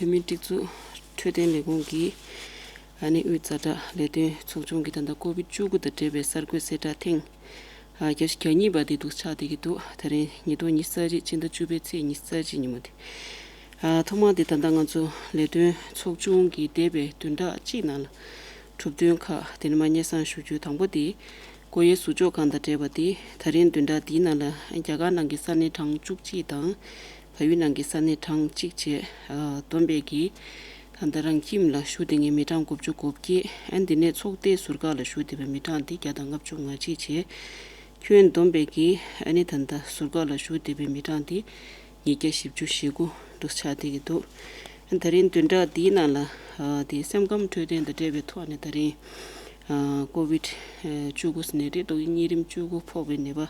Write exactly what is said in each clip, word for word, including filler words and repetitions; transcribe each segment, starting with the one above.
བོད་མིའི་སྒྲིག་འཛུགས་འཕྲོད་བསྟེན་ལས་ཁུངས་ཀྱི་ཨ་ནི་དབུས་ཛ་དྲག་ལས་དོན་ཚོགས་ཆུང་གི་ད་ལྟ་ཀོ་བིད་བཅུ་དགུ་དང་འབྲེལ་བའི་གསར་འགོད་གསལ་བསྒྲགས་ཐེངས་ཨ་བརྒྱ་ཞིག་གྱ་གཉིས་པ་དེ་འདུག་ཆགས་བསྡད་ཀྱི་འདུག་དེ་རིང་ཉིས་སྟོང་ཉི་ཤུ་རྩ་གཅིག་སྤྱི་ཟླ་བཅུ་པའི་ཚེས་ཉི་ཤུ་རྩ་གཅིག་ཉིན་མོ་དེ། ཨ་ཐོག་མར་དེ་ད་ལྟ་ང་ཚོ་ལས་དོན་ཚོགས་ཆུང་གིས་འདས་པའི་བདུན་ཕྲག་གཅིག་ནང་ལ་གྲུབ་དོན་ཁག་དེ་ནས་མར་སྙན་སེང་ཞུ་རྒྱུ། དང་པོ་དེ་ཀོ་ཡའི་ཟུར་འཇོག་ཁང་དང་འབྲེལ་བ་དེ་ད་རིང་བདུན་ཕྲག་འདིའི་ནང་ལ་རྒྱ་གར་ནང་གི་ས་གནས་གྲངས་བཅུ་གཅིག་དང་། བལ་ཡུལ་ནང་གི་ས་གནས་གྲངས་གཅིག་བཅས་ཨ་བསྡོམས་པས་ཀྱི་ད་ལྟ་རང་ཁྱིམ་ལ་བཞུགས་བསྡད་མཁན་མི་གྲངས་དགུ་བཅུ་གོ་བརྒྱད། ཨ་ནི་དེ་ནས་ཚོགས་སྡེ་ཟུར་བཀག་ལ་བཞུགས་བསྡད་པའི་མི་གྲངས་དེ་བརྒྱ་དང་ལྔ་བཅུ་ང་གཅིག་བྱས། ཁྱོན་བསྡོམས་པས་ཀྱི་ཨ་ནི་ད་ལྟ་ཟུར་བཀག་ལ་བཞུགས་བསྡད་པའི་མི་གྲངས་དེ་ཉིས་བརྒྱ་བཞི་བཅུ་ཞེ་དགུ་འདུག་ཆགས་བསྡད་ཀྱི་འདུག་ཨ་ནི་ད་རིང་བདུན་ཕྲག་འདིའི་ནང་ལ་ཨ་དེ་སེམས་ཁམས་འཕྲོད་བསྟེན་དང་འབྲེལ་བའི་ཐོག་ནས་ད་རིང་ཨ་ཀོ་བིད་ཨ་བཅུ་དགུ་ཟེར་ནད་རིགས་ཏོག་དབྱིབས་གཉན་རིམས་བཅུ་དགུ་ཕོག་པའི་ནད་པ་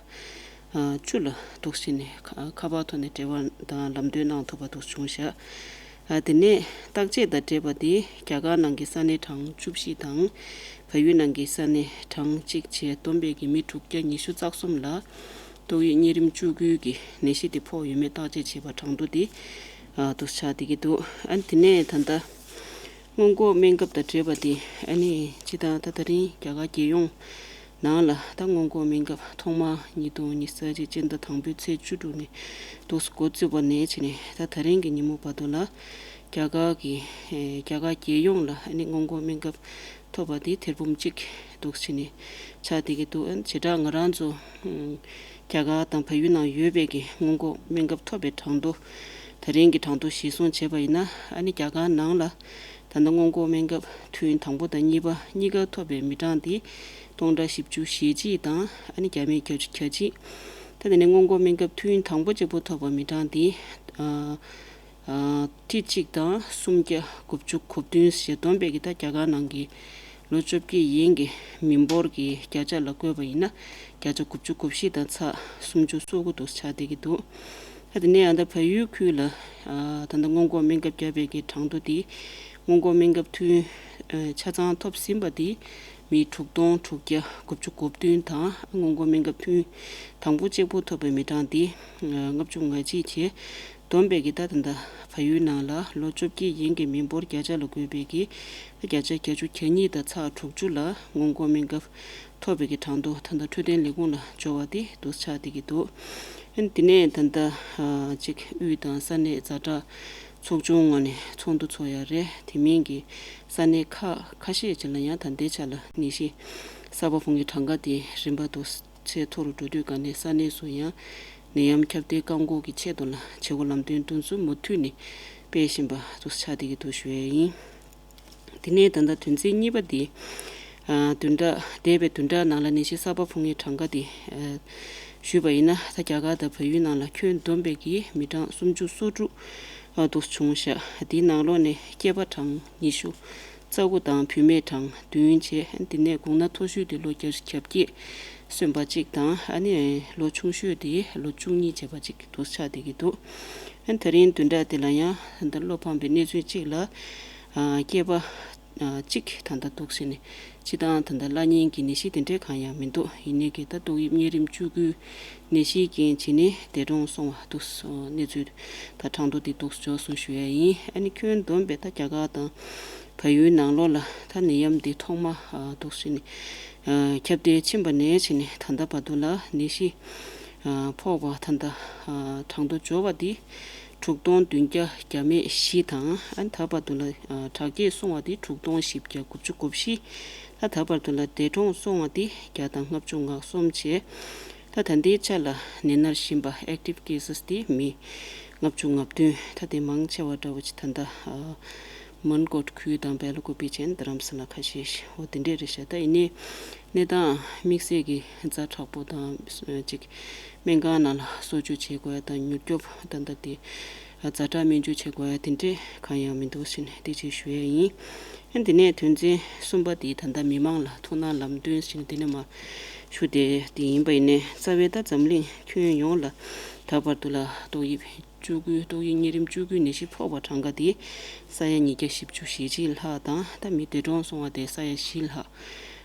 ཨ་བཅུ་ལ་འདུག་བྱས་ནས་ཁ་ཁ་པར་ཐོག་ནས་འབྲེལ་བ་དང་ལམ་སྟོན་གནང་ཐུབ་པ་འདུག་བྱུང་བཞག་ཨ་དེ་ནས་བརྟག་དཔྱད་དང་འབྲེལ་བ་དེ་རྒྱ་གར་ནང་གི་ས་གནས་གྲངས་བཅུ་བཞི་དང་། བལ་ཡུལ་ནང་གི་ས་གནས་གྲངས་གཅིག་བཅས་བསྡོམས་པས་ཀྱི་མི་དྲུག་བརྒྱ་ཉི་ཤུ་རྩ་གསུམ་ལ་ཏོག་དབྱིབས་གཉན་རིམས་བཅུ་དགུའི་གི་ནད་གཞི་དེ་ཕོག་ཡོད་མེད་བརྟག་དཔྱད་བྱས་པ་གྲངས་ཐོ་དེ་ཨ་འདུག་ཆགས་བསྡད་ཀྱི་འདུག་ཨ་ནི་དེ་ནས་ད་ལྟ་སྔོན་འགོག་སྨན་ཁབ་དང་འབྲེལ་བ་དེ་ཨ་ནི་སྤྱིར་བཏང་ད་ད་རིང་རྒྱ་གར་རྒྱལ་ཡོངས་ནང་ལ་ད་སྔོན་འགོག་སྨན་ཁབ་ཐོག་མ་ཉིས་སྟོང་ཉི་ཤུ་རྩ་གཅིག་སྤྱི་ཟླ་དང་པོའི་ཚེས་བཅུ་དྲུག་ནས་འདུག་འགོ་བཙུགས་པ་ནས་བྱས་ནས་ད་ད་རིང་གི་ཉིན་མོ་བར་དུ་ལ་རྒྱ་གར་གྱི་ཨེ་རྒྱ་གར་རྒྱལ་ཡོངས་ལ་ཨ་ནི་སྔོན་འགོག་སྨན་ཁབ་ཐོབ་པ་དེ་ཐེར་འབུམ་གཅིག་འདུག་བྱས་ནས་ཆགས་བསྡད་ཀྱི་འདུག་ཨ་ནི་བྱེ་བྲག་ང་རང་ཚོ་ཨམ་རྒྱ་གར་དང་བལ་ཡུལ་ནང་ཡོད་པའི་གི་སྔོན་འགོག་སྨན་ཁབ་ཐོབ་པའི་གྲངས་ཐོ་ད་རིང་གི་གྲངས་ཐོ་གཞིར་བཟུང་བྱས་པ་ཡིན་ན། ཨ་ནི་རྒྱ་གར་ནང་ལ་ད་ལྟ་སྔོན་འགོག་སྨན་ཁབ་ཐུན་དང་པོ་དང་གཉིས་པ་གཉིས་ཀ་ཐོབ་པའི་མི་གྲངས་དེ་སྟོང་ཕྲག་བཞི་བཅུ་ཞེ་གཅིག་དང་ཨ་ནི་བརྒྱ་མེད་བརྒྱད་ཅུ་གྱ་གཅིག་ད་དེ་ནས་སྔོན་འགོག་སྨན་ཁབ་ཐུན་དང་པོ་གཅིག་པོ་ཐོབ་པའི་མི་གྲངས་དེ་ཨ་ཁྲི་གཅིག་དང་སུམ་བརྒྱ་དགུ་བཅུ་གོ་བདུན་ཞེས་བསྡོམས་པས་ཀྱི་ད་རྒྱ་གར་ནང་གི་ལོ་བཅོ་བརྒྱད་ཡན་གྱི་མི་འབོར་གྱི་བརྒྱ་ཆ་ལ་བགོས་པ་ཡིན་ན་བརྒྱ་ཆ་དགུ་བཅུ་གོ་བཞི་དང་ཚེག་སུམ་ཅུ་སོ་དགུ་འདུག་ཆགས་བསྡད་ཀྱི་འདུག་ད་དེ་ནས་ཡང་ད་བལ་ཡུལ་ཁུལ་ལ་ཨ་ད་ལྟ་སྔོན་འགོག་སྨན་ཁབ་བརྒྱབ་པའི་གི་གྲངས་ཐོ་དེ་སྔོན་འགོག་སྨན་ཁབ་ཐུན་ཨ་ཆ་ཚང་ཐོབ་ཟིན་པ་དེ་མི་དྲུག་སྟོང་དྲུག་བརྒྱ་དགུ་བཅུ་གོ་བདུན་དང་། སྔོན་འགོག་སྨན་ཁབ་ཐུན་དང་པོ་གཅིག་པོ་ཐོབ་པའི་མི་གྲངས་དེ་ཨ་ལྔ་བཅུ་ང་གཅིག་བྱས། བསྡོམས་པས་ཀྱི་ད་ད་ལྟ་བལ་ཡུལ་ནང་ལ་ལོ་བཅོ་བརྒྱད་ཡན་གྱི་མི་འབོར་བརྒྱ་ཆ་ལ་བགོས་པས་ཀྱི་བརྒྱ་ཆ་བརྒྱད་ཅུ་གྱ་གཉིས་དང་ཚེག་དྲུག་ཅུ་ལ་སྔོན་འགོག་སྨན་ཁབ་ཐོབ་པའི་གི་གྲངས་ཐོ་ད་ལྟ་འཕྲོད་བསྟེན་ལས་ཁུངས་ལ་འབྱོར་བ་དེ་འདུག་ཆགས་བསྡད་ཀྱི་འདུག་ཨ་ནི་དེ་ནས་ད་ལྟ་ཨ་ཅིག་དབུས་དང་ས་གནས་ཛ་དྲག་ཚོགས་ཆུང་ངོས་ནས་ཚོགས་འདུ་ཚོགས་ཡ་རེད། དེ་མིན་གྱི་ས་གནས་ཁག་ཁ་ཤས་ཅིག་ལ་ཡང་ད་ལྟའི་ཆ་ལ་ནད་གཞི་གསར་པ་ཕུང་གི་གྲངས་ཀ་དེ་རིམ་པ་དུ་ཚད་མཐོ་རུ་འགྲོ་དུས་ག་ནས་ས་གནས་སུ་ཡང་ནད་ཡམས་ཁྱབ་གདལ་བཀག་འགོག་གི་ཆེད་དུ་ལ་བྱེད་སྒོ་ལམ་སྟོན་འདུ་འཛོམས་མུ་མཐུད་ནས་སྤེལ་བཞིན་པ་འདུག་ཆགས་བསྡད་ཀྱི་འདུག་ཞུ་ཡས་ཡིན། དེ་ནས་ད་ལྟ་དོན་ཚན་གཉིས་པ་དེ་ཨ་བདུན་ཕྲག་འདས་པའི་བདུན་ཕྲག་ནང་ལ་ནད་གཞི་གསར་པ་ཕུང་བའི་གྲངས་ཀ་དེ་ཨ་ཞུས་པ་ཡིན་ན། ད་རྒྱ་གར་དང་བལ་ཡུལ་ནང་ལ་ཁྱོན་བསྡོམས་པའི་གི་མི་གྲངས་སུམ་ཅུ་སོ་དྲུག་ཨ་འདུག་བྱུང་ཤག་དེའི་ནང་ལོགས་ནས་སྐྱེས་པ་གྲངས་ཉི་ཤུ་རྩ་དགུ་དང་བུད་མེད་གྲངས་བདུན་བྱས། དེ་ནས་དགུང་ན་མཐོ་ཤོས་དེ་ལོ་བརྒྱད་ཅུ་གྱ་བརྒྱད་སོན་པ་གཅིག་དང་། ཨ་ནི་ལོ་ཆུང་ཤོས་དེ་ལོ་བཅུ་གཉིས་བྱས་པ་གཅིག་འདུག་ཆགས་བསྡད་ཀྱི་འདུག་ཨ་ནི་ད་རིང་བདུན་ཕྲག་དེ་ལ་ཡང་ད་བློ་ཕམ་པའི་གནས་ཚུལ་གཅིག་ལ་ཨ་སྐྱེས་པ་ཨ་གཅིག་ད་ལྟ་འདུག་ཟེར་ནས་སྤྱིར་བཏང་ད་ལྟ་བླ་གཉན་གྱི་ནད་གཞི་དེ་འདྲས་གང་ཡང་མི་འདུག་ཡིན་ནའི་གི་ད་ཏོག་དབྱིབས་གཉན་རིམས་བཅུ་དགུའི་ནད་གཞིའི་རྐྱེན་བྱས་ནས་འདས་གྲོངས་སོང་བ་འདུག་གནས་ཚུལ་ད་གྲངས་ཐོ་དེ་འདུག་འབྱོར་སོང་ཞུ་ཡ་ཡིན། ཨ་ནི་ཁྱོན་བསྡོམས་པས་ད་རྒྱ་གར་དང་བལ་ཡུལ་ནང་ལོགས་ལ་ད་ནད་ཡམས་འདི་ཐོག་མ་ཨ་འདུག་ཟེར་ནས་ཨ་ཁྱབ་གདལ་ཕྱིན་པ་ནས་བྱས་ནས་ད་ལྟ་བར་དུ་ལ་ནད་གཞི་ཨ་ཕོག་པ་ད་ལྟ་ཨ་གྲངས་ཐོ་འབྱོར་བ་འདི་དྲུག་སྟོང་བདུན་བརྒྱ་བརྒྱ་མེད་བཞི་དང་། ཨ་ནི་ད་བར་དུ་ལ་ཨ་དྲག་སྐྱེད་སོང་བ་འདི་དྲུག་སྟོང་བཞི་བརྒྱ་དགུ་བཅུ་གོ་བཞི། ད་ད་བར་དུ་ལ་འདས་གྲོངས་སོང་བ་འདི་བརྒྱ་དང་ལྔ་བཅུ་ང་གསུམ་བྱས། ད་ད་ལྟའི་ཆ་ལ་ནད་མནར་བཞིན་པ་ཨེག་ཊིབ་ཀེ་སི་དེ་མི་ལྔ་བཅུ་ང་བདུན། ད་དེ་མང་ཆེ་བ་འདྲ་བོ་ཅིག་ད་ལྟ་ཨ་མན་གོཊ་ཁུལ་དང་སྦེལ་ཀོབ་བྱས་ནས་རྡ་རམ་ས་ལ་ཁ་ཤས་ཤིག་འོ་དེ་འདྲས་རེད་ཤག་ད་ཡིན་ནའི་གནས་སྟངས་དམིགས་བསལ་གྱི་ཛ་དྲག་པོ་དང་ཅིག་སྨན་ཁང་ནང་ལ་གསོ་བཅོས་བྱེད་དགོས་ཡ་དང་མྱུར་སྐྱོབ་ད་ལྟ་དེ་ཛ་དྲག་སྨན་བཅོས་བྱེད་དགོས་ཡ་དེ་འདྲས་གང་ཡང་མི་འདུག་ཟེར་ནས་དེ་ཅིག་ཞུ་ཡ་ཡིན། ཨ་དེ་ནས་དོན་ཚན་གསུམ་པ་དེ་ད་ལྟ་མི་མང་ལ་ཐུགས་སྣང་ལམ་སྟོན་ཟེར་ནས་དེ་ནས་མར་ཞུ་བསྡད་དེ་ཡིན་པ་ཡིན་ནའི་རྩ་བའི་ད་འཛམ་གླིང་ཁྱོན་ཡོངས་ལ་ད་བར་དུ་ལ་ཏོག་དབྱིབས་བཅུ་དགུ་ཏོག་དབྱིབས་གཉན་རིམས་བཅུ་དགུའི་ནད་གཞི་ཕོག་པ་གྲངས་ཀ་དེ་ས་ཡ་ཉིས་བརྒྱ་བཞི་བཅུ་ཞེ་གཅིག་ལྷག་དང་། ད་མི་འདས་གྲོངས་སོང་བ་དེ་ས་ཡ་བཞི་ལྷག་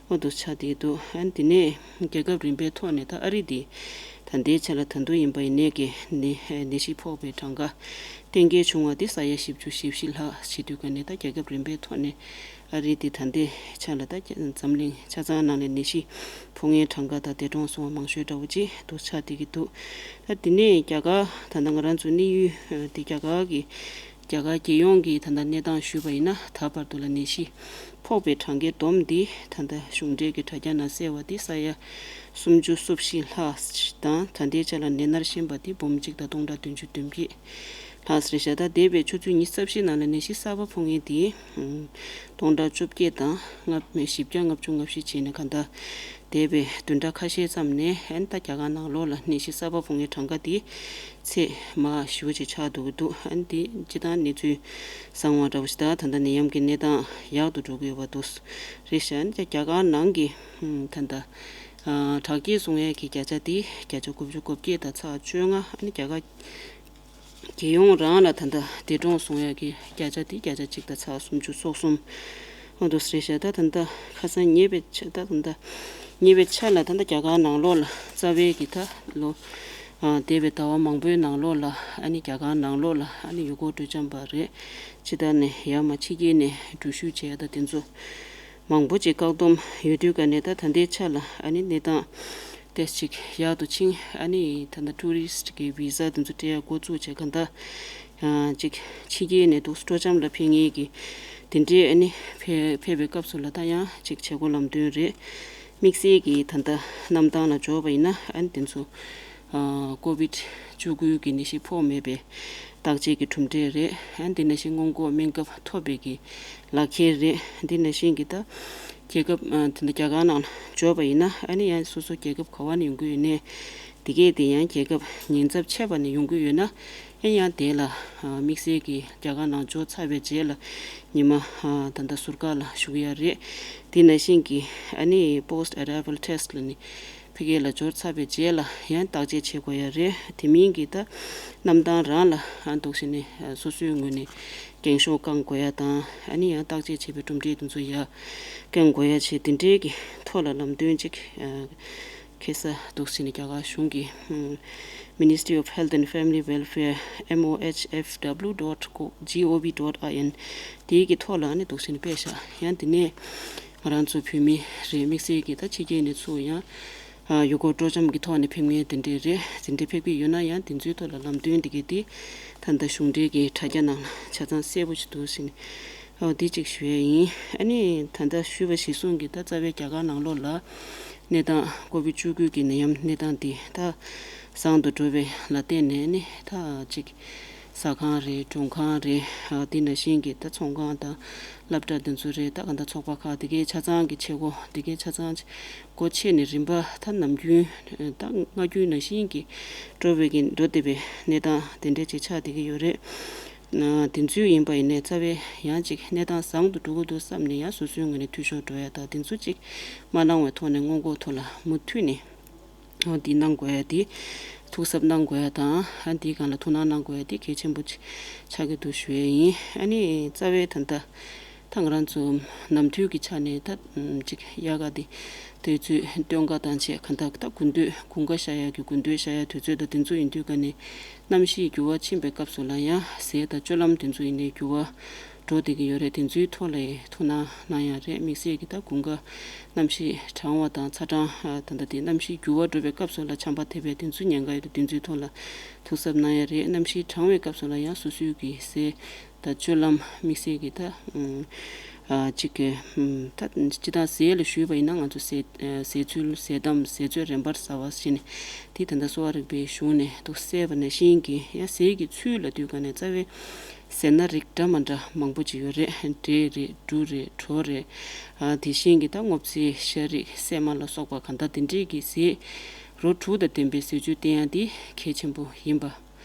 འོ་འདུག་ཆགས་བསྡད་འདུག་ཨ་ནི་དེ་ནས་རྒྱལ་ཁབ་རིམ་པའི་ཐོག་ནས་ད་ཨ་རི་དེ་ ད་ལྟའི་ཆ་ལ་ད་དུང་ཡིན་པ་ཡིན་ནའི་གི་ནད་ནད་གཞི་ཕོག་པའི་གྲངས་ཀ་གཏན་འཁེལ་བྱུང་བ་འདི་ས་ཡ་བཞི་བཅུ་ཞེ་བཞི་ལྷག་བྱེད་དུས་ག་ནས་ད་རྒྱལ་ཁབ་རིམ་པའི་ཐོག་ནས་ཨ་རི་འདི་ད་ལྟའི་ཆ་ལ་ད་འཛམ་གླིང་ཆ་ཚང་ནང་ནས་ནད་གཞི་ཕོག་མཁན་གྲངས་ཀ་དང་འདས་གྲོངས་སོང་བ་མང་ཤོས་འདྲ་བོ་ཅིག་འདུག་ཆགས་བསྡད་ཀྱི་འདུག་ད་འདི་ནས་རྒྱ་གར་ད་ལྟ་ང་རང་ཚོ་གནས་ཡུལ་འདི་རྒྱ་གར་གྱི་རྒྱ་གར་རྒྱལ་ཡོངས་ཀྱི་ད་ལྟ་གནས་སྟངས་ཞུས་པ་ཡིན་ན། ད་བར་དུ་ལ་ནད་གཞི་ཕོག་པའི་གྲངས་ཀའི་བསྡོམས་འདི་ད་ལྟ་གཞུང་འབྲེལ་གྱི་དྲ་རྒྱ་ནང་གསལ་བ་འདི་ས་ཡ་སུམ་ཅུ་སོ་བཞི་ལྷག་དང་། ད་ལྟའི་ཆ་ལ་ནད་མནར་ཤེས་པ་འདི་འབུམ་གཅིག་དང་སྟོང་ཕྲག་བདུན་ཅུ་དོན་བརྒྱད་ལྷག་རེད་ཤག་ད་འདས་པའི་ཆུ་ཚོད་ཉི་ཤུ་རྩ་བཞི་ནང་ལ་ནད་གཞི་གསར་པ་ཕོག་མཁན་འདི་སྟོང་ཕྲག་བཅོ་བརྒྱད་དང་ལྔ་བཞི་བརྒྱ་ལྔ་བཅུ་ང་བཞི་བྱས་ནས་ག་ད། འདས་པའི་བདུན་ཕྲག་ཁ་ཤས་ཙམ་ནས་ཨ་ནི་ད་རྒྱ་གར་ནང་ལོགས་ལ་ནད་གཞི་གསར་པ་ཕོག་མཁན་གྲངས་ཀ་དེ་ཚད་མ་ཞེ་པོ་ཅིག་ཆགས་འདུག་གི་འདུག་ཨ་ནི་དེ་སྤྱི་བཏང་གནས་ཚུལ་བཟང་བ་འདྲ་བོ་ཞིག་དང་། ད་ལྟ་ནད་ཡམས་ཀྱི་གནས་སྟངས་ཡག་ཏུ་འགྲོ་གི་ཡོད་པ་འདུག་རེད་ཤག་ཨ་ནི་རྒྱ་གར་ནང་གི་ད་ལྟ་དྲག་སྐྱེད་སོང་ཡས་ཀྱི་བརྒྱ་ཆ་དེ་བརྒྱ་ཆ་དགུ་བཅུ་གོ་བརྒྱད་དང་ཚེག་བཅོ་ལྔ། ཨ་ནི་རྒྱ་གར་རྒྱལ་ཡོངས་རང་ལ་ད་ལྟ་འདས་གྲོངས་སོང་ཡག་གི་བརྒྱ་ཆ་དེ་བརྒྱ་ཆ་གཅིག་དང་ཚེག་སུམ་ཅུ་སོ་གསུམ་འོ་འདུག་སེ་རེད་ཤག་ད་ད་ལྟ་ཁ་སང་ཉེ་བའི་ཆ་ད་ད་ལྟ་ཉེ་བའི་ཆ་ལ་ད་ལྟ་རྒྱ་གར་ནང་ལོགས་ལ་རྩ་བའི་གི་ད་ལོ་ཨ་འདས་པའི་ཟླ་བ་མང་པོའི་ནང་ལོགས་ལ་ཨ་ནི་རྒྱ་གར་ནང་ལོགས་ལ་ཨ་ནི་ཡུལ་སྐོར་སྤྲོ་འཆམ་པ་རེད། ཕྱི་ལྟར་ནས་ཡར་མར་ཕྱི་རྒྱལ་ནས་འགྲུལ་བཞུད་བྱས་ད་དེ་ཚོ་མང་པོ་ཅིག་བཀག་སྡོམ་ཡོད་དུས་ག་ནས་ད་ད་ལྟའི་ཆ་ལ་ཨ་ནི་གནས་སྟངས་ཏོག་ཙམ་ཅིག་ཡག་ཏུ་ཕྱིན། ཨ་ནི་ད་ལྟ་ཊུ་རི་སི་ཊི་གི་བི་ཟ་དེ་ཚོ་སྤྲད་ཡག་འགོ་བཙུགས་བྱས་ག་ད་ཅིག་ཕྱི་རྒྱལ་ནས་འདུག་སྤྲོ་འཆམ་ལ་ཕེབས་མཁན་གྱི་དེ་འདྲའི་ཨ་ནི་ཕེབས་ཕེབས་པའི་སྐབས་སུ་ལ་ད་ཡང་ཅིག་བྱེད་སྒོ་ལམ་སྟོན་རེད། དམིགས་བསལ་གྱི་ད་ལྟ་གནམ་ཐང་ལ་འབྱོར་བ་ཡིན་ན་ཨ་ནི་དེ་ཚོ་ཨ་ཀོ་བིད་བཅུ་དགུ་གི་ནད་གཞི་ཕོག་མེད་པའི་བརྟག་དཔྱད་ཀྱི་གྲུབ་འབྲས་རེད། ཨ་ནི་དེ་ནང་བཞིན་སྔོན་འགོག་སྨན་ཁབ་ཐོབ་པའི་གི་ལག་ཁྱེར་རེད། དེ་ནང་བཞིན་གྱི་ད་རྒྱལ་ཁབ་ཨ་དེ་འདྲ་རྒྱ་གར་ནང་འབྱོར་བ་ཡིན་ན་ཨ་ནི་ཡང་སོ་སོ་རྒྱལ་ཁབ་ག་བ་ནས་ཡོང་གི་ཡོད་ནའི་དེ་གས་དེ་ཡང་རྒྱལ་ཁབ་ཉེན་ཚབས་ཆེ་བ་ནས་ཡོང་གི་ཡོད་ན་ཨ་ཡང་དེ་ལ་ཨ་དམིགས་བསལ་གྱི་རྒྱ་གར་ནང་འབྱོར་ཚར་བའི་རྗེས་ལ་ཉི་མ་ཨ་ད་ལྟ་ཟུར་བཀག་ལ་བཞུགས་ཡ་རེད། དེ་ནང་བཞིན་གྱི་ཨ་ནི་པོ་སི་ཊི་ཨ་རའི་ཝལ་ཊེ་སི་ཊི་ལ་ནི་ཕ་གི་ལ་འབྱོར་ཚར་བའི་རྗེས་ལ་ཡང་བརྟག་དཔྱད་བྱེད་དགོས་ཡ་རེད། དེ་མིན་གྱི་ད་གནམ་ཐང་རང་ལ་ཨ་འདུག་སེ་ནས་སོ་སོའི་ངོས་ནས་འགེངས་ཤོག་བསྐང་དགོས་ཡ་དང་། ཨ་ནི་ཡང་བརྟག་དཔྱད་བྱས་པའི་གྲུབ་འབྲས་དེ་ཚོ་ཡར་བསྐྱང་དགོས་ཡ་བྱས་དེ་འདྲའི་གི་ཐོག་ལ་ལམ་སྟོན་ཅིག་ཁ་སང་འདུག་སེ་ནས་རྒྱ་གར་གཞུང་གི་Ministry of Health and Family Welfare, M O H F W dot gov dot I N དེའི་གི་ཐོག་ལ་ཨ་ནི་འདུག་སེ་ནས་སྤེལ་ཤག་ཡང་དེ་ནས་ང་རང་ཚོ་བོད་མི་རེད། དམིགས་བསལ་གྱི་ད་ཕྱི་རྒྱལ་ནས་ཚུར་ཡང་ཨ་ཡུལ་སྐོར་སྤྲོ་འཆམ་གྱི་ཐོག་ནས་ཕེབས་མཁན་དེ་འདྲས་རེད། དེ་འདྲས་ཕེབས་ཀྱི་ཡོད་ན་ཡང་དེ་ཚོའི་ཐོག་ལ་ལམ་སྟོན་དེ་གས་དེ་ད་ལྟ་གཞུང་འབྲེལ་གྱི་དྲ་རྒྱ་ནང་ལ་ཆ་ཚང་གསལ་པོ་ཞིག་འདུག་ཟེར་ནས་ཨོ་དེ་གཅིག་ཞུ་ཡས་ཡིན། ཨ་ནི་ད་ལྟ་ཞུས་པ་གཞིར་བཟུང་གི་ད་རྩ་བའི་རྒྱ་གར་ནང་ལོགས་ལ་གནས་སྟངས་ཀོ་བིད་བཅུ་དགུ་གི་ནད་ཡམས་གནས་སྟངས་དེ་ད་བཟང་དུ་འགྲོ་བའི་ལ་བརྟེན་ནས་ནི་ད་ཅིག་ཟ་ཁང་རེད། སྒྲུང་ཁང་རེད། ཨ་དེ་ནང་བཞིན་གྱི་ད་ཚོང་ཁང་དང་སློབ་གྲྭ་དེ་ཚོ་རེད། ད་ག་ད་ཚོགས་པ་ཁག་དེ་གའི་ཆ་ཚང་གི་བྱེད་སྒོ་དེ་གའི་ཆ་ཚང་སྒོ་ཕྱེ་ནས་རིམ་པ་ད་ནམ་རྒྱུན་ད་སྔ་རྒྱུན་ནང་བཞིན་གྱི་འགྲོ་བའི་གི་འགྲོ་བསྡད་པའི་གནས་སྟངས་དེ་འདྲས་ཅིག་ཆགས་བསྡད་ཀྱི་ཡོད་རེད། ན་དེ་ཚོའི་ཡིན་པ་ཡིན་ནའི་རྩ་བའི་ཡང་ཅིག་གནས་སྟངས་བཟང་དུ་འགྲོ་གི་འདུག་བསམ་ནས་ཡང་སོ་སོའི་ངོས་ནས་འཐུས་ཤོར་འགྲོ་ཡ་དང་དེ་ཚོ་ཅིག་མ་གནང་བའི་ཐོག་ནས་སྔོན་འགོག་ཐོག་ལ་མུ་མཐུད་ནས་འོ་འདི་གནང་དགོས་ཡ་དེ་ཐུགས་གཟབ་གནང་དགོས་ཡ་དང་ཨ་འདིའི་སྒང་ལ་ཐུགས་སྣང་གནང་དགོས་ཡ་དེ་གལ་ཆེན་པོ་ཅིག་ཆགས་ཀྱི་འདུག་ཞུ་ཡ་ཡིན། ཨ་ནི་རྩ་བའི་ད་ལྟ་ད་ང་རང་ཚོ་ནམ་དུས་ཀྱི་ཆ་ནས་ད་ཅིག་དབྱར་ཁ་དེ་དུས་ཚོད་སྟོན་ཁ་དང་བཅས་གང་ལྟར་ད་དགུན་དུས་དགུན་ཁ་ཤར་ཡ་གི་དགུན་དུས་ཤར་ཡ་དུས་ཚོད་དང་དེ་ཚོ་ཡིན་དུས་ཀ་ནས་གནམ་གཤིས་འགྱུར་བ་ཕྱིན་པའི་སྐབས་སུ་ལ་ཡང་ཟས་དང་སྤྱོད་ལམ་དེ་ཚོ་ཡིན་ནའི་འགྱུར་བ་འགྲོ་བསྡད་ཀྱི་ཡོད་རེད། དེ་ཚོའི་ཐོག་ལ་ཐུགས་སྣང་གནང་ཡ་རེད། དམིགས་བསལ་གྱི་ད་དགུན་ཁ་གནམ་གཤིས་གྲང་བ་དང་ཚ་གྲང་ད་ལྟ་དེ་གནམ་གཤིས་འགྱུར་བ་འགྲོ་བའི་སྐབས་སུ་ལ་ཆམ་པ་ཐེབས་པའི་དེ་ཚོའི་ཉེན་ཁ་ཡོད་དུས་དེ་ཚོའི་ཐོག་ལ་ཐུགས་གཟབ་གནང་ཡ་རེད། གནམ་གཤིས་གྲང་བའི་སྐབས་སུ་ལ་ཡང་སོ་སོའི་གི་ཟས་ད་སྤྱོད་ལམ་དམིགས་བསལ་གྱི་ད་ཨ་ཅིག་གི་ད་སྤྱི་བཏང་ཟས་ལ་ཞུས་པ་ཡིན་ན་ང་ཚོ་ཟས་ཟས་ཚུལ་ཟས་ཐམ་ཟས་ཚོད་རན་པར་ཟ་བ་ཟེར་ནས་དེ་ད་ལྟ་གསོ་བ་རིག་པའི་གཞུང་ནས་འདུག་གསལ་བ་ནང་བཞིན་གྱི་ཡང་ཟས་ཀྱི་ཚུལ་ལ་དུས་ག་ནས་རྩ་བའི་ཟས་སྣ་རིགས་འདྲ་མ་འདྲ་མང་པོ་ཅིག་ཡོད་རེད། འབྲས་རེད། འབྲུ་རེད། གྲོ་རེད། ཨ་དེ་བཞིན་གྱི་ད་སྔོ་ཚལ་ཤ་རིགས་སྲན་མ་ལ་སོགས་པ་གང་ལྟར་དེ་འདྲས་ཀྱི་ཟས་རོ་དྲུག་དང་ལྡན་པའི་ཟས་བཅུད་བསྟེན་ཡ་འདི་གལ་ཆེན་པོ་ཡིན་པ།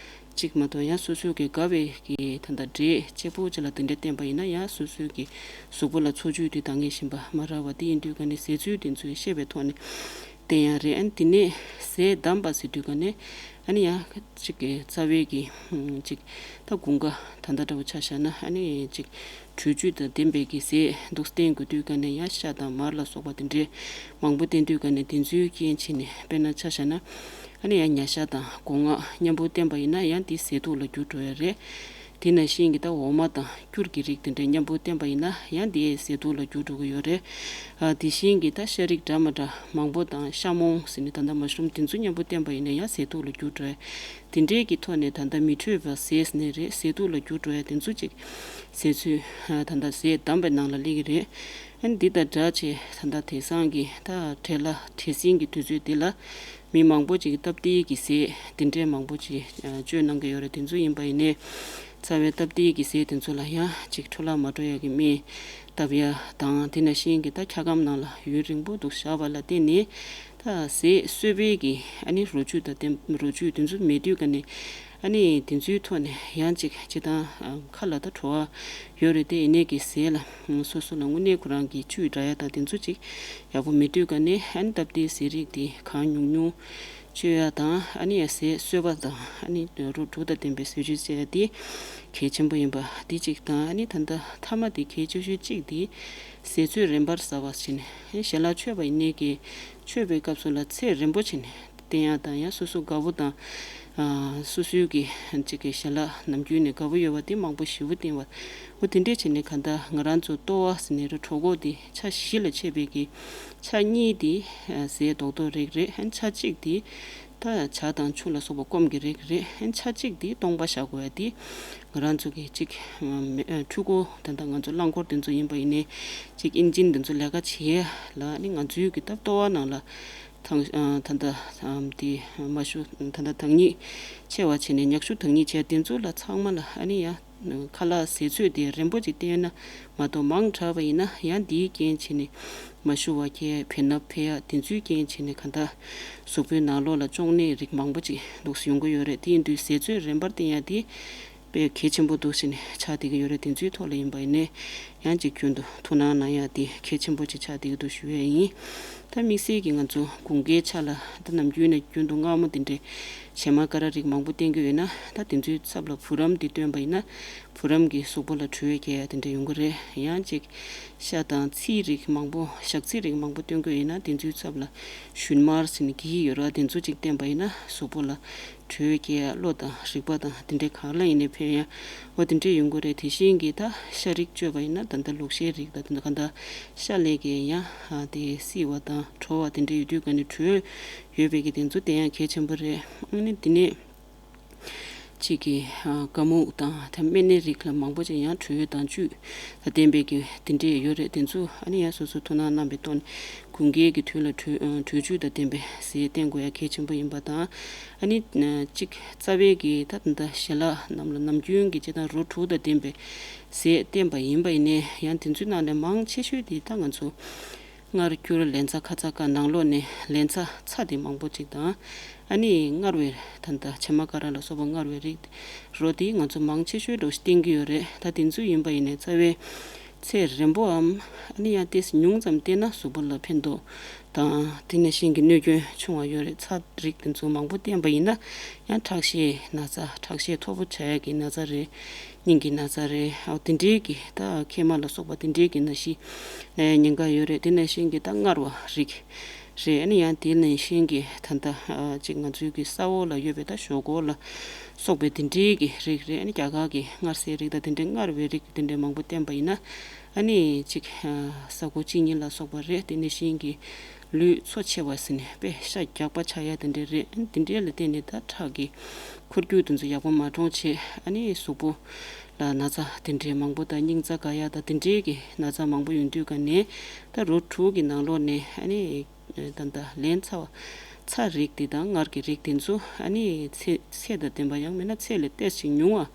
གཅིག་མ་གཏོགས་ཡང་སོ་སོའི་གི་དགའ་བའི་གི་ད་ལྟ་འབྲས་གཅིག་པུ་ཅིག་ལ་དེ་འདྲ་བསྟེན་པ་ཡིན་ན་ཡང་སོ་སོའི་གི་གཟུགས་པོ་ལ་འཚོ་བཅུད་དེ་འདང་ངེས་བཞིན་པ་མ་རག་པ་དེ་ཡིན་དུས་ག་ནས་ཟས་ཚུལ་དེ་ཚོའི་ཤེས་པའི་ཐོག་ནས་བསྟེན་ཡ་རེད། ཨ་ནི་དེ་ནས་ཟས་བསྡམས་པ་ཟེར་དུས་ག་ནས་ཨ་ནི་ཡང་གཅིག་གི་རྩ་བའི་གི་གཅིག་ད་དགུན་ཁ་ད་ལྟ་འདྲ་བོ་ཆ་བཞག་ན་ཨ་ནི་གཅིག་དྲོད་བཅུད་དང་ལྡན་པའི་གི་ཟས་འདུག་བསྟེན་དགོས་དུས་ག་ནས་ཡང་ཤ་དང་མར་ལ་སོགས་པ་དེ་འདྲའི་མང་པོ་བསྟེན་དུས་ག་ནས་དེ་ཚོའི་རྐྱེན་བྱས་ནས་དཔེར་ན་ཆ་བཞག་ན། ཨ་ནི་ཡང་ཉ་ཤ་དང་སྒོ་ང་མཉམ་པོ་བསྟེན་པ་ཡིན་ན་ཡང་འདི་ཟས་དུག་ལ་འགྱུར་འགྲོ་ཡ་རེད། དེ་ནང་བཞིན་གྱི་ད་འོ་མ་དང་སྐྱུར་གྱི་རིགས་དེ་འདྲ་མཉམ་པོ་བསྟེན་པ་ཡིན་ན་ཡང་འདི་ཟས་དུག་ལ་འགྱུར་འགྲོ་གི་ཡོད་རེད། ཨ་དེ་བཞིན་གྱི་ད་ཤ་རིགས་འདྲ་མ་འདྲ་མང་པོ་དང་ཤ་མོང་ཟེར་ནས་ད་ལྟ་མ་ཤུ་རུམ་དེ་ཚོ་མཉམ་པོ་བསྟེན་པ་ཡིན་ན་ཡང་ཟས་དུག་ལ་འགྱུར་འགྲོ་ཡ། དེ་འདྲའི་གི་ཐོག་ནས་ད་ལྟ་མི་འཕྲོད་པ་ཟས་ཟེར་ནའི་རེད། ཟས་དུག་ལ་འགྱུར་འགྲོ་ཡ་དེ་ཚོ་ཅིག་ཟས་ཚོད་ད་ལྟ་ཟས་བསྡམས་པའི་ནང་ལ་སླེབས་ཀྱི་རེད། ཨ་ནི་འདི་དང་འདྲ་ཆེ་ད་ལྟ་དེང་སང་གི་ད་བྲེལ་བ་བྲེལ་ཟིང་གི་དུས་ཚོད་འདི་ལ་མི་མང་པོ་ཅིག་སྟབས་བདེ་གི་ཟས་དེ་འདྲའི་མང་པོ་ཅིག་སྤྱོད་གནང་གི་ཡོད་རེད། དེ་ཚོ་ཡིན་པ་ཡིན་ནའི་རྩ་བའི་སྟབས་བདེ་གི་ཟས་དེ་ཚོ་ལ་ཡང་ཅིག་འཕྲོ་བརླག་མ་འགྲོ་ཡ་གི་སྨན་བཏབ་ཡ་དང་དེ་ནང་བཞིན་གྱི་ད་འཁྱག་སྒམ་ནང་ལ་ཡུན་རིང་པོ་འདུག་བཞག་པ་ལ་བརྟེན་ནས་ད་ཟས་གསོད་པའི་གི་ཨ་ནི་རོ་བཅུད་དང་ལྡན་རོ་བཅུད་དེ་ཚོ་མེད་དུས་ཀ་ནས་ཨ་ནི་དེ་ཚོའི་ཐོག་ནས་ཡང་ཅིག་སྤྱིར་བཏང་ཁ་ལ་ད་བྲོ་བ་ཡོད་རེད་དེ། ཡིན་ནའི་གི་ཟས་ལ་སོ་སོ་ལ་དངོས་གནས་ཁོ་རང་གི་བཅུད་འདྲ་ཡ་དང་དེ་ཚོ་ཅིག་ཡག་པོ་མེད་དུས་ཀ་ནས་ཨ་ནི་སྟབས་བདེའི་ཟས་རིགས་དེ་གང་ཉུང་ཉུང་སྤྱོད་ཡ་དང་ཨ་ནི་ཡ་ཟས་གསོད་པ་དང་ཨ་ནི་རོ་དྲུག་དང་ལྡན་པའི་ཟས་བཅུད་བཅས་ཡ་དེ་གལ་ཆེན་པོ་ཡིན་པ་དེ་གཅིག་དང་། ཨ་ནི་ད་ལྟ་མཐའ་མ་དེ་གལ་ཆེ་ཤོས་གཅིག་དེ་ཟས་ཚོད་རིམ་པར་ཟ་བ་ཟེར་ནས། ཨ་ནི་ཞལ་ལག་མཆོད་པ་ཡིན་ནའི་གི་མཆོད་པའི་སྐབས་སུ་ལ་ཚད་རིམ་པོ་བྱས་ནས་བསྟེན་ཡ་དང་། ཡང་སོ་སོ་དགའ་བོ་དང་ཨ་སོ་སོའི་གི་གཅིག་གི་ཞལ་ལག་ནམ་རྒྱུན་ནས་དགའ་བོ་ཡོད་པ་དེ་མང་པོ་ཞེ་པོ་བསྟེན་པ། འོ་དེ་འདྲས་བྱས་ནས་གང་ལྟར་ང་རང་ཚོ་ལྟོ་བ་ཟེར་ནས་རོ་གྲོད་ཁོག་དེ་ཆ་བཞི་ལ་ཕྱེ་བའི་གི་ཆ་གཉིས་དེ་ཟས་རྡོག་རྡོག་རེ་རེ། ཨ་ནི་ཆ་གཅིག་དེ་ད་ཇ་དང་ཆུ་ལ་སོགས་པ་སྐོམ་གི་རིགས་རེད། ཨ་ནི་ཆ་གཅིག་དེ་སྟོང་པ་བཞག་དགོས་ཡ་དེ་ང་རང་ཚོ་གི་གཅིག་མེ་འཕྲུལ་འཁོར་ད་ལྟ་ང་ཚོ་རླངས་འཁོར་དེ་ཚོ་ཡིན་པ་ཡིན་ནའི་གཅིག་ཨིན་ཇིན་དེ་ཚོ་ལས་ཀ་བྱེད་ཡ་ལ་ཨ་ནི་ང་ཚོའི་གི་ད་ལྟོ་བ་ནང་ལ་ཐང་ཨ་ད་ལྟ་ཨམ་དེ་མ་ཤུ་ད་ལྟ་དྭངས་སྙིགས་ཆེ་བ་བྱས་ནས་ཉག་ཆུ་དྭངས་སྙིགས་བྱས་དེ་ཚོ་ལ་ཚང་མ་ལ་ཨ་ནི་ཡ་ཁ་ལག་ཟས་ཚོད་དེ་རན་པོ་ཅིག་བསྟེན་ན་མ་གཏོགས་མང་དྲགས་པ་ཡིན་ན་ཡང་འདིའི་རྐྱེན་བྱས་ནས་མ་ཞུ་བ་ཁྱེད་ཕན་ན་ཕན་ཡ་དེ་ཚོའི་རྐྱེན་བྱས་ནས་ག་ད་གཟུགས་པོའི་ནང་ལོགས་ལ་གཅོང་ནད་རིགས་མང་པོ་ཅིག་འདུག་སེ་ཡོང་གི་ཡོད་རེད། དེ་ཡིན་དུས་ཟས་ཚོད་རན་པར་བསྟེན་ཡ་དེ་དཔེ་གལ་ཆེན་པོ་འདུག་ཟེར་ནས་ཆགས་བསྡད་ཀྱི་ཡོད་རེད། དེ་ཚོའི་ཐོག་ལ་ཡིན་པ་ཡིན་ནའི་ཡང་ཅིག་རྒྱུན་དུ་ཐུགས་སྣང་གནང་ཡ་དེ་གལ་ཆེན་པོ་ཅིག་ཆགས་བསྡད་ཀྱི་འདུག་ཞུ་ཡས་ཡིན། ད་དམིགས་བསལ་གྱི་ང་ཚོ་དགུན་ཁའི་ཆ་ལ་ད་ནམ་རྒྱུན་ནས་རྒྱུན་དུ་མངར་མོ་དེ་འདྲའི་བྱེ་མ་ཀ་ར་རིགས་མང་པོ་བསྟེན་གྱི་ཡོད་ན་ད་དེ་ཚོའི་ཚབ་ལ་བུ་རམ་འདི་བསྟེན་པ་ཡིན་ན་བུ་རམ་གྱི་གཟུགས་པོ་ལ་དྲོད་རྒྱས་ཡ་དེ་འདྲ་ཡོང་གི་རེད། ཡང་ཅིག་ཤ་དང་ཚིལ་རིགས་མང་པོ་ཞག་ཚིལ་རིགས་མང་པོ་བསྟེན་གྱི་ཡོད་ན་དེ་ཚོའི་ཚབ་ལ་ཞུན་མར་ཟེར་ནས་གི་ཡོད་ར་དེ་ཚོ་ཅིག་བསྟེན་པ་ཡིན་ན་གཟུགས་པོ་ལ་དྲོད་སྐྱེ་ཡ་གློ་དང་རེག་པ་དང་དེ་འདྲའི་གང་ལ་ཡིན་ནའི་ཕན་ཡ་འོ་དེ་འདྲའི་ཡོང་གི་རེད། དེ་བཞིན་གྱི་ད་ཤ་རིགས་སྤྱོད་པ་ཡིན་ན་ད་ལྟ་ལུག་ཤའི་རིགས་དང་དེ་འདྲ་གང་ལྟར་ཤ་ལས་ཀྱི་ཡང་དེ་བསིལ་བ་དང་དྲོ་བ་དེ་འདྲ་ཡོད་དུས་ག་ནས་དྲོད་ཡོད་པའི་གི་དེ་ཚོ་དེ་ཡང་གལ་ཆེན་པོ་རེད། ཨ་ནི་དེ་ནས་གཅིག་གི་ཨ་ཀ་མུག་དང་ད་སྨན་སྣའི་རིགས་ལ་མང་པོ་ཅིག་ཡང་དྲོད་དང་བཅུད་དང་ལྡན་པའི་གི་དེ་འདྲས་ཡོད་རེད། དེ་ཚོ་ཨ་ནི་ཡང་སོ་སོ་ཐུགས་སྣང་གནང་པའི་ཐོག་ནས་དགུན་ཁའི་གི་དུས་ལ་དྲོད་ཨ་དྲོད་བཅུད་དང་ལྡན་པའི་ཟས་བསྟེན་དགོས་ཡ་གལ་ཆེན་པོ་ཡིན་པ་དང་། ཨ་ནི་ཨ་གཅིག་རྩ་བའི་གི་ད་ད་ཞལ་ལག་རྣམས་ལ་ནམ་རྒྱུན་གྱི་སྤྱིར་བཏང་རོ་དྲུག་དང་ལྡན་པའི་ཟས་བསྟེན་པ་ཡིན་པ་ཡིན་ནའི་ཡང་དེ་ཚོའི་ནང་ནས་མང་ཆེ་ཤོས་དེ་ད་ང་ཚོ་མངར་སྐྱུར་ལན་ཚྭ་ཁ་ཚ་ཀ་ནང་ལོགས་ནས་ལན་ཚྭ་ཚྭ་དེ་མང་པོ་ཅིག་དང་། ཨ་ནི་མངར་བའི་ད་ལྟ་བྱེ་མ་ཀ་ར་ལ་སོགས་པ་མངར་བའི་རིགས་རོ་དེ་ང་ཚོ་མང་ཆེ་ཤོས་འགྲོ་བསྟེན་གྱི་ཡོད་རེད། ད་དེ་ཚོ་ཡིན་པ་ཡིན་ནའི་རྩ་བའི་ཚད་རན་པོའམ་ཨ་ནི་ཡང་ཏོག་ཙམ་ཉུང་ཙམ་བསྟེན་ན་གཟུགས་པོ་ལ་ཕན་ཐོགས་དང་དེ་ནང་བཞིན་གྱི་གནོད་སྐྱོན་ཆུང་བ་ཡོད་རེད། ཚྭ་རིགས་དེ་ཚོ་མང་པོ་བསྟེན་པ་ཡིན་ན་ཡང་ཁྲག་ཤེད་ན་ཚ་ཁྲག་ཤེད་མཐོ་པོ་ཆགས་ཡ་གི་ན་ཚ་རེད། སྙིང་གི་ན་ཚ་རེད། ཨ་དེ་འདྲའི་གི་ད་མཁལ་མ་ལ་སོགས་པ་དེ་འདྲའི་གི་ན་གཞི་ལ་ཉེན་ཁ་ཡོད་རེད། དེ་ནང་བཞིན་གི་ད་མངར་བ་རིགས་རེད། ཨ་ནི་ཡང་དེ་ནང་བཞིན་གི་ད་ལྟ་ཨ་ཅིག་ང་ཚོའི་གི་ས་འོག་ལ་ཡོད་པའི་ད་ཞོག་ཁོག་ལ་སོགས་པའི་དེ་འདྲའི་གི་རིགས་རེད། ཨ་ནི་རྒྱ་གར་གི་མངར་ཟས་རིགས་དང་དེ་འདྲའི་མངར་བའི་རིགས་དེ་འདྲའི་མང་པོ་བསྟེན་པ་ཡིན་ན་ཨ་ནི་ཅིག་ས་ཁོག་གཅིན་སྙི་ལ་སོགས་པ་རེད། དེ་ནང་བཞིན་གི་ལུས་ཚོ་ཆེ་བ་ཟེར་ནས་དཔེ་ཤ་རྒྱགས་པ་ཆགས་ཡ་དེ་འདྲ་རེད། ཨ་ནི་དེ་འདྲའི་ལ་བརྟེན་ནས་ད་ཁྲག་གི་འཁོར་རྒྱུག་དེ་ཚོ་ཡག་པོ་མ་འགྲོ་བྱས་ཨ་ནི་གཟུགས་པོ་ལ་ན་ཚ་དེ་འདྲའི་མང་པོ་དང་སྙིང་རྩ་འགག་ཡ་དང་དེ་འདྲའི་གི་ན་ཚ་མང་པོ་ཡོང་དུས་ག་ནས་ད་རོ་དྲུག་གི་ནང་ལོགས་ནས་ཨ་ནི་ད་ལྟ་ལན་ཚྭ་བ་ཚྭ་རིགས་དེ་དང་མངར་གྱི་རིགས་དེ་ཚོ་ཨ་ནི་ཚད་ཚད་དང་ལྡན་པ་ཡང་མིན་ན་ཚད་ལས་ཏོག་ཙམ་ཉུང་བ་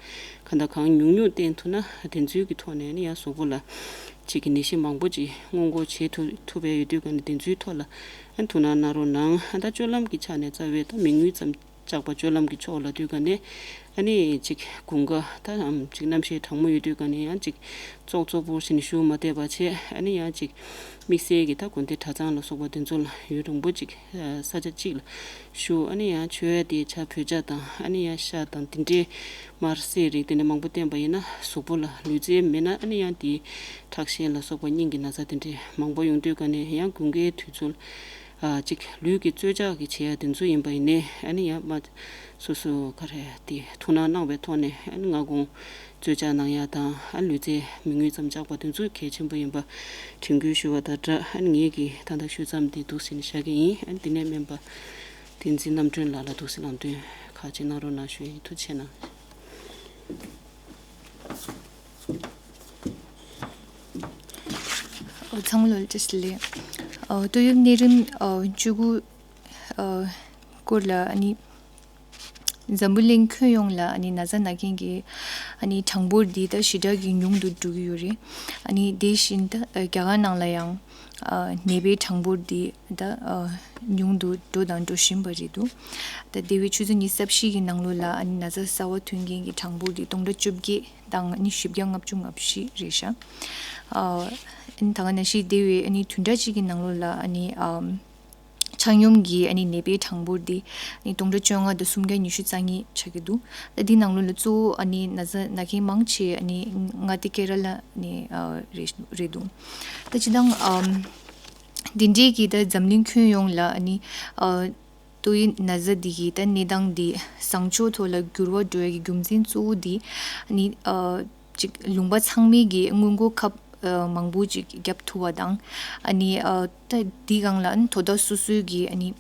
གང་དང་གང་ཉུང་ཉུང་བསྟེན་ཐུབ་ན་དེ་ཚོའི་གི་ཐོག་ནས་ཨ་ནི་ཡང་གཟུགས་པོ་ལ། གཅིག་གི་ནད་གཞི་མང་པོ་ཅིག་སྔོན་འགོག་བྱེད་ཐུབ་ཐུབ་པའི་ཡོད་དུས་ག་ནས་དེ་ཚོའི་ཐོག་ལ་ཨ་ཐུགས་སྣང་གནང་རོགས་གནང་། ཨ་ད་སྤྱོད་ལམ་གྱི་ཆ་ནས་རྩ་བའི་ད་མིག་དངུལ་ཙམ་བཅག་པ་སྤྱོད་ལམ་གྱི་ཕྱོགས་ལ་དུས་ག་ནས་ཨ་ནི་གཅིག་དགུན་ཁ་ད་ཨམ་གཅིག་གནམ་གཤིས་གྲང་མོ་ཡོད་དུས་ག་ནས་ཡང་གཅིག་ཙོག་ཙོག་པོ་ཞིག་ནས་བཞུགས་མ་བསྡད་པ་བྱས། ཨ་ནི་ཡང་གཅིག་དམིགས་བསལ་གྱི་ད་དགོན་སྡེ་གྲྭ་ཚང་ལ་སོགས་པ་དེ་ཚོ་ལ་ཡུན་རིང་པོ་ཅིག་ས་ཆ་གཅིག་ལ་བཞུགས། ཨ་ནི་ཡང་མཆོད་ཡ་དེ་ཇ་བོད་ཇ་དང་ཨ་ནི་ཡང་ཤ་དང་དེ་འདྲའི་མར་སྲེག་རིགས་དེ་འདྲ་མང་པོ་བསྟེན་པ་ཡིན་ན་གཟུགས་པོ་ལ་ལུས་རྩལ་མེད་ན་ཨ་ནི་ཡང་དེའི་ཁྲག་ཤེད་ལ་སོགས་པ་སྙིང་གི་ན་ཚ་དེ་འདྲའི་མང་པོ་ཡོང་དུས་ག་ནས་ཡང་དགུན་ཁའི་དུས་ཚོད་ ཨ་ཅིག་ལུས་ཀྱི་རྩོལ་བཅག་གི་བྱེད་ཡ་དེ་ཚོ་ཡིན་པ་ཡིན་ནའི་ཨ་ནི་ཡ་མ་སོ་སོ་ག་རེ་དེ་ཐུགས་སྣང་གནང་བའི་ཐོག་ནས་ཨ་ནི་སྔ་དགོང་རྩོལ་བཅག་གནང་ཡ་དང་ཨ་ལུས་རྩལ་མི་དངུལ་ཙམ་བཅག་པ་དེ་ཚོ་གལ་ཆེན་པོ་ཡིན་པ་དྲན་སྐུལ་ཞུ་བ་དང་སྦྲགས་ཨ་ནི་ངེད་ཀྱིས་ད་ལྟ་ཞུ་མཚམས་དེ་འདུག་ཟིན་བཞག་གི་ཡིན། ཨ་ནི་དེ་ནས་སྨན་པ་བསྟན་འཛིན་རྣམ་གྲོལ་ལགས་ལ་འདུག་ཟིན་ལམ་སྟོན་ཁག་ཅིག་གནང་རོགས་གནང་ཞུ་ཡ་ཡིན། ཐུགས་རྗེ་གནང་། ཚང་མ་ལ་བཀྲ་ཤིས་བདེ་ལེགས། ཏོག་དབྱིབས་ནད་རིམས་བཅུ་དགུ་སྐོར་ལ་ཨ་ནི་འཛམ་བུ་གླིང་ཁྱོན་ཡོངས་ལ་ཨ་ནི་ན་ཚ་ན་མཁན་གྱི་ཨ་ནི་གྲངས་འབོར་འདི་ད་ཞེ་དྲག་གི་ཉུང་དུ་འགྲོ་གི་ཡོད་རེད། ཨ་ནི་དེ་བཞིན་ད་རྒྱ་གར་ནང་ལ་ཡང་ནད་པའི་གྲངས་འབོར་འདི་ད་ཉུང་དུ་འགྲོ་དང་འགྲོ་བཞིན་པ་རེད་འདུག་ད་འདས་པའི་ཆུ་ཚོད་ཉི་ཤུ་རྩ་བཞི་གི་ནང་ལོགས་ལ་ཨ་ནི་ན་ཚ་གསར་བ་ཐོན་མཁན་གྱི་གྲངས་འབོར་འདི་སྟོང་ཕྲག་བཅོ་བརྒྱད་དང་ཨ་ནི་བཞི་བརྒྱ་ལྔ་བཅུ་ང་བཞི་རེད་ཤག་ཨ་ནི་ད་ག་ནང་བཞིན་འདས་པའི་ཨ་ནི་བདུན་ཕྲག་གཅིག་གི་ནང་ལོགས་ལ་ཨ་ནི་ཨམ་ཆ་སྙོམས་ཀྱི་ཨ་ནི་ནད་པའི་གྲངས་འབོར་འདི་ཨ་ནི་སྟོང་ཕྲག་བཅོ་ལྔ་དང་སུམ་བརྒྱ་ཉི་ཤུ་རྩ་གཉིས་ཆགས་ཀྱི་འདུག་ད་འདི་ནང་ལོགས་ལ་གཙོ་བོ་ཨ་ནི་ན་ཚ་ན་མཁན་མང་ཆེ་ཨ་ནི་མངའ་སྡེ་ཀེ་ར་ལ་ནས་ཨ་རེད་རེད་འདུག་ད་སྤྱིར་བཏང་ཨམ་འདི་འདྲའི་གི་ད་འཛམ་གླིང་ཁྱོན་ཡོངས་ལ་ཨ་ནི་ཨ་ཏོག་དབྱིབས་ན་ཚ་འདི་གི་ད་གནས་སྟངས་འདི་བཟང་ཕྱོགས་ཐོག་ལ་འགྱུར་བ་འགྲོ་ཡ་གི་རྒྱུ་མཚན་གཙོ་བོ་འདི་ཨ་ནི་ཨ་ཅིག་ལུང་པ་ཚང་མའི་གི་སྔོན་འགོག་ཁབ་ཨ་མང་པོ་ཅིག་བརྒྱབ་ཐུབ་པ་དང་ཨ་ནི་ཨ་ད་འདི་སྒང་ལ་ཨ་ནི་དོ་བདག་སོ་སོའི་གི་ཨ་ནི་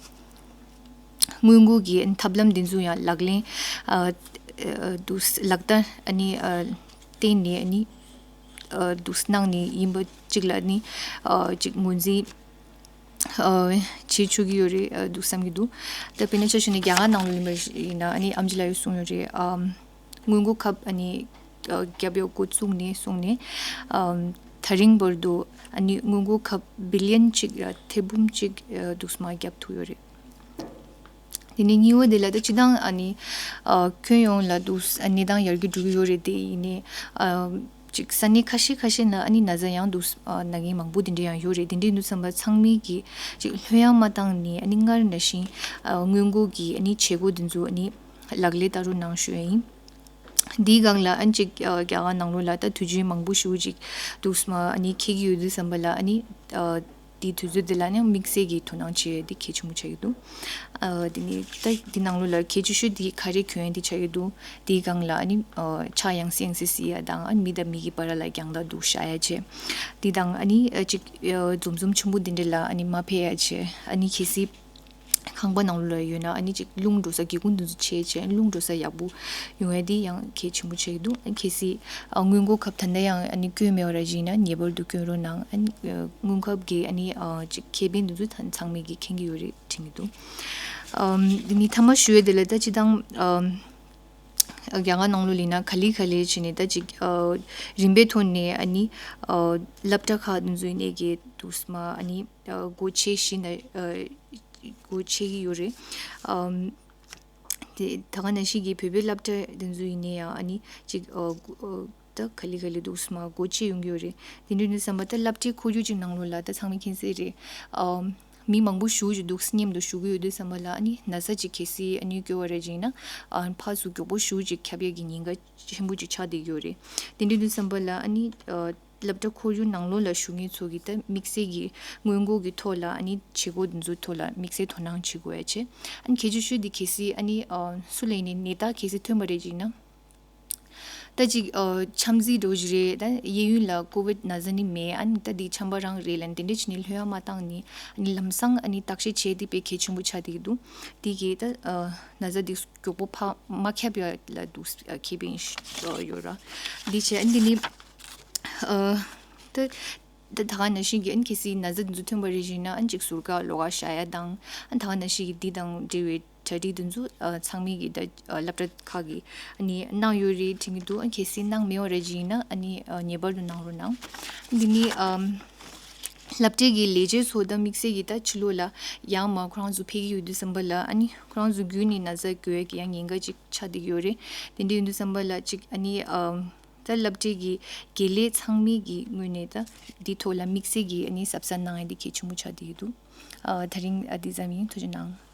སྔོན་འགོག་གི་ཨ་ནི་ཐབས་ལམ་འདི་ཚོ་ཡང་ལག་ལེན་ཨ་ཨ་འདུག་ལག་བསྟར་ཨ་ནི་ཨ་བརྟེན་ནས་ཨ་ནི་ཨ་འདུག་གནང་ནས་ཡིན་པ་ཅིག་ལ་ཨ་ནི་ཨ་ཅིག་ངོས་འཛིན་ཨ་བྱེད་ཆོག་གི་ཡོད་རེད་ཨ་འདུག་བསམ་གྱི་འདུག་ད་དཔེར་ན་ཆ་བཞག་ན་རྒྱ་གར་ནང་ལ་ཡིན་པ་ཡིན་ན་ཨ་ནི་ཨེམ་ཆི་ལགས་ཡོད་གསུངས་ཡོད་རེད། ཨམ་སྔོན་འགོག་ཁབ་ཨ་ནི་ཨ་བརྒྱབ་ཡོད་འགོ་བཙུགས་ནས་བཟུང་ནས་ཨམ་ད་རིང་བར་དུ་ཨ་ནི་སྔོན་འགོག་ཁབ་བི་ལི་ཡན་གཅིག་ར་ཐེར་འབུམ་གཅིག་ཨ་འདུག་མ་བརྒྱབ་ཐུབ་ཡོད་རེད། དེ་ནས་གཉིས་པ་དེ་ལ་ད་སྤྱིར་བཏང་ཨ་ནི་ཨ་ཁྱོན་ཡོངས་ལ་འདུག་ཨ་གནས་སྟངས་ཡར་རྒྱས་འགྲོ་གི་ཡོད་རེད། དེ་ཡིན་ནའི་ཨ་ཅིག་ས་གནས་ཁ་ཤས་ཁ་ཤས་ན་ཨ་ནི་ན་ཚ་ཡང་འདུག་ཨ་ན་མཁན་མང་པོ་དེ་འདྲ་ཡང་ཡོད་རེད། དེ་འདྲ་ཡིན་དུས་ཙམ་པ་ཚང་མས་ཀྱིས་ཅིག་ལྷོད་ཡངས་མ་བཏང་ནས་ཨ་ནི་སྔར་ནང་བཞིན་ཨ་སྔོན་འགོག་གི་ཨ་ནི་བྱེད་སྒོ་དེ་ཚོ་ཨ་ནི་ལག་ལེན་བསྟར་རོགས་གནང་ཞུ་ཡ་ཡིན། འདིའི་སྒང་ལ་ཨ་ནི་ཅིག་ཨ་རྒྱ་གར་ནང་ལོགས་ལ་ད་དུས་རྒྱུན་མང་པོ་ཞེ་པོ་ཅིག་འདུག་སེ་མར་ཨ་ནི་འཁེལ་གྱི་ཡོད་དུས་ཙམ་པ་ལ་ཨ་ནི་ཨ་དེའི་དུས་ཚོད་དེ་ལ་ནི་དམིགས་བསལ་གྱི་དོ་སྣང་བྱེད་ཡ་དེ་གལ་ཆེན་པོ་ཆགས་ཀྱི་འདུག་ཨ་དེ་ནི་ད་འདི་ནང་ལོགས་ལ་གལ་ཆེ་ཤོས་དེ་ག་རེ་གྱོན་ཡ་དེ་ཆགས་ཀྱི་འདུག་དེའི་སྒང་ལ་ཨ་ནི་ཨ་ཕྱག་ཡང་སེ་ཡང་སེ་བསིལ་ཡ་དང་ཨ་ནི་མི་དང་མི་གི་བར་ལ་རྒྱང་ཐག་འདུག་བཞག་ཡ་བྱས། དེ་དང་ཨ་ནི་ཨ་ཅིག་ཨ་འཛོམས་འཛོམས་ཆེན་པོ་དེ་འདྲ་ལ་ཨ་ནི་མ་ཕེབས་ཡ་བྱས། ཨ་ནི་གལ་སྲིད་ཁང་པ་ནང་ལོགས་ལ་ཡོད་ན་ཨ་ནི་ཅིག་རླུང་འགྲོ་ས་སྒེའུ་ཁུང་དེ་ཚོ་ཕྱེ་བྱས་རླུང་འགྲོ་ས་ཡག་པོ་ཡོང་ཡ་དེ་ཡང་གལ་ཆེན་པོ་ཆགས་ཀྱི་འདུག་ཨ་ནི་གལ་སྲིད་ཨ་སྔོན་འགོག་ཁབ་ད་ལྟ་ཡང་ཨ་ནི་བསྐོན་མེད་པ་ར་བཞིན་ན་ངེས་པར་དུ་བསྐོན་རོགས་གནང་། ཨ་ནི་ཨ་སྔོན་ཁབ་ཀྱི་ཨ་ནི་ཨ་ཅིག་ཁེ་ཕན་དེ་ཚོ་ད་ཚང་མས་ཀྱིས་མཁྱེན་གྱི་ཡོད་རེད་དྲན་གྱི་འདུག་ཨམ་དེ་ནི་མཐའ་མ་ཞུ་ཡ་དེ་ལ་ད་སྤྱིར་བཏང་ཨམ་རྒྱ་གར་ནང་ལོགས་ལ་ཡིན་ན་ག་ལེ་ག་ལེ་བྱས་ནས་ད་ཅིག་ཨ་རིམ་པའི་ཐོག་ནས་ཨ་ནི་ཨ་སློབ་གྲྭ་ཁག་དེ་ཚོ་ཡིན་ནའི་གི་འདུག་སེ་མར་ཨ་ནི་ཨ་སྒོ་ཕྱེ་བཞིན་ཨ་སྒོ་ཕྱེ་གི་ཡོད་རེད། ཨམ་དེ་ད་ག་ནང་བཞིན་གྱི་བོད་པའི་སློབ་གྲྭ་དེ་ཚོ་ཡིན་ནའི་ཡང་ཨ་ནི་ཅིག་ཨ་སྒོ་ཨ་ད་ག་ལེ་ག་ལེ་འདུག་སེ་མར་སྒོ་ཕྱེ་ཡོང་གི་ཡོད་རེད། དེ་འདྲ་ཡིན་དུས་ཙམ་པ་ད་སློབ་གྲྭའི་ཁོར་ཡུག་ཅིག་ནང་ལོགས་ལ་ད་ཚང་མས་མཁྱེན་གསལ་རེད། ཨམ་མི་མང་པོ་ཞེ་པོ་ཅིག་འདུག་སེ་མཉམ་དུ་བཞུགས་ཀྱི་ཡོད་དུས་ཙམ་པ་ལ་ཨ་ནི་ན་ཚ་ཅིག་གལ་སྲིད་ཨ་ནི་སྐྱོ་བ་རེད་ཅིག་ཡིན་ན་ཨ་ཕར་ཚུར་མགྱོགས་པོ་ཞེ་པོ་ཅིག་ཁྱབ་ཡ་གི་ཉེན་ཁ་ཆེན་པོ་ཅིག་ཆགས་བསྡད་ཀྱི་ཡོད་རེད། དེ་འདྲ་ཡིན་དུས་ཙམ་པ་ལ་ཨ་ནི་ཨ་སློབ་གྲྭ་ཁོར་ཡུག་ནང་ལོགས་ལ་བཞུགས་མཁན་ཚོ་གིས་ད་དམིགས་བསལ་གྱི་སྔོན་འགོག་གི་ཐོག་ལ་ཨ་ནི་བྱེད་སྒོ་འདི་ཚོའི་ཐོག་ལ་དམིགས་བསལ་དོ་སྣང་བྱེད་དགོས་ཡ་བྱས། ཨ་ནི་གལ་ཆེ་ཤོས་འདི་གལ་སྲིད་ཨ་ནི་ཨ་སུ་ལ་ཡིན་ནའི་ནད་རྟགས་གལ་སྲིད་ཐོན་པ་རེད་ཅིག་ཡིན་ན། ད་ཅིག་ཨ་འཆམ་གཟིགས་འདྲ་བོ་ཞིག་རེད། ད་གཡས་གཡོན་ལ་ཀོ་བིད་ན་ཚ་ནི་མེད། ཨ་ནི་ད་འདི་འཆམ་པ་རང་རེད་ལབ་དེ་འདྲ་བྱས་ནས་ལྷོད་ཡངས་མ་བཏང་ནས་ཨ་ནི་ལམ་སང་ཨ་ནི་བརྟག་དཔྱད་བྱས་ཏེ་དཔེ་གལ་ཆེན་པོ་ཆགས་བསྡད་ཀྱི་འདུག་དེ་གིས་ད་ཨ་ན་ཚ་འདི་མགྱོགས་པོ་ཕར་མ་ཁྱབ་ཡ་ལ་འདུག་ཨ་ཁེ་ཕན་ཡོད་ར། འདི་བྱས་ཨ་ནི་འདི་ནི་ཨ་ད་ད་ད་ག་ནང་བཞིན་གྱི་ཨ་ནི་གལ་སྲིད་ན་ཚ་འདི་ཚོ་ཐོན་པ་རེད་ཅིག་ཡིན་ན་ཨ་ནི་ཅིག་ཟུར་བཀག་ལོགས་ཀ་བཞག་ཡ་དང་ཨ་ནི་ད་ག་ནང་བཞིན་གྱི་འདི་དང་འབྲེལ་བའི་གྲ་སྒྲིག་དེ་ཚོ་ཨ་ཚང་མས་ཀྱིས་ད་ཨ་སློབ་གྲྭ་ཁག་གིས་ཨ་ནི་གནང་ཡོད་རེད་དྲན་གྱི་འདུག་ཨ་གལ་སྲིད་གནང་མེད་པ་རེད་ཅིག་ཡིན་ན་ཨ་ནི་ཨ་ངེས་པར་དུ་གནང་རོགས་གནང་། འདི་ནི་ཨམ་སློབ་གྲྭའི་གི་ལས་བྱེད་ཚོ་དང་དམིགས་བསལ་གྱིས་ད་ཕྱི་ལོགས་ལ་ཡར་མར་ཁོ་རང་ཚོ་ཕེབས་ཀྱི་ཡོད་དུས་ཙམ་པ་ལ་ཨ་ནི་ཁོ་རང་ཚོ་བརྒྱུད་ནས་ན་ཚ་འགོས་ཡ་གི་ཡང་ཉེན་ཁ་ཅིག་ཆགས་བསྡད་ཀྱི་ཡོད་རེད། དེ་འདྲ་ཡིན་དུས་ཙམ་པ་ལ་ཅིག་ཨ་ནི་ཨམ་ད་སློབ་གྲྭའི་གི་དགེ་ལས་ཚང་མའི་གི་ངོས་ནས་ད་འདི་ཐོག་ལ་དམིགས་བསལ་གྱི་ཨ་ནི་གཟབ་གཟབ་གནང་ཡ་འདི་གལ་ཆེན་པོ་ཆགས་བསྡད་ཀྱི་འདུག་ཨ་དེ་རིང་ཨ་འདི་ཙམ་ཡིན། ཐུགས་རྗེ་གནང་།